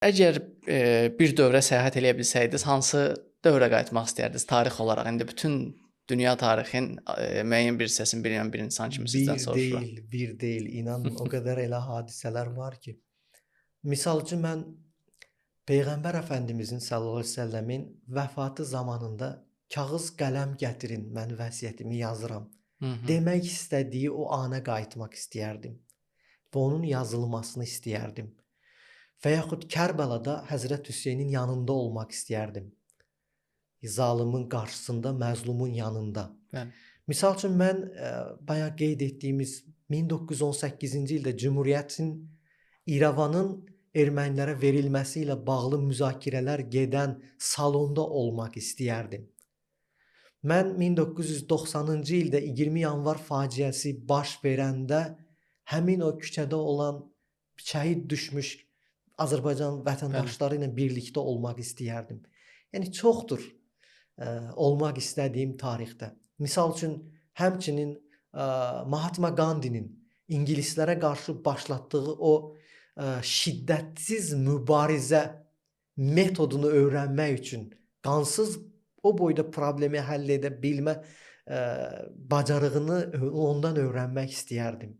Əgər bir dövrə səyahət eləyə bilsəydiniz, hansı dövrə qayıtmaq istəyərdiniz tarix olaraq? İndi bütün dünya tarixin müəyyən bir hissəsini bilən bir insan kimi sizdən Bir soruşuram. deyil, bir deyil. İnanın o qədər elə hadisələr var ki. Misal üçün mən Peyğəmbər Əfəndimizin sallallahu əleyhi və səlləmin vəfatı zamanında kağız qələm gətirin, mən vəsiyyətimi yazıram demək istədiyi o ana qayıtmaq istəyərdim və onun yazılmasını istəyərdim. Və yaxud Kərbəlada Həzrət Hüseynin yanında olmaq istəyərdim. Zalımın qarşısında, məzlumun yanında. Bəli. Misal üçün mən bayaq qeyd etdiyimiz 1918-ci ildə Cümhuriyyətin İrəvanın ermənilərə verilməsi ilə bağlı müzakirələr gedən salonda olmaq istəyərdim. Mən 1990-cı ildə 20 yanvar faciəsi baş verəndə həmin o küçədə olan şəhid düşmüş Azərbaycan vətəndaşları ilə birlikdə olmaq istəyərdim. Yəni çoxdur olmaq istədiyim tarixdə. Misal üçün həmçinin Mahatma Qandinin ingilislərə qarşı başlatdığı o şiddətsiz mübarizə metodunu öyrənmək üçün qansız o boyda problemi həll edə bilmə bacarığını ondan öyrənmək istəyərdim.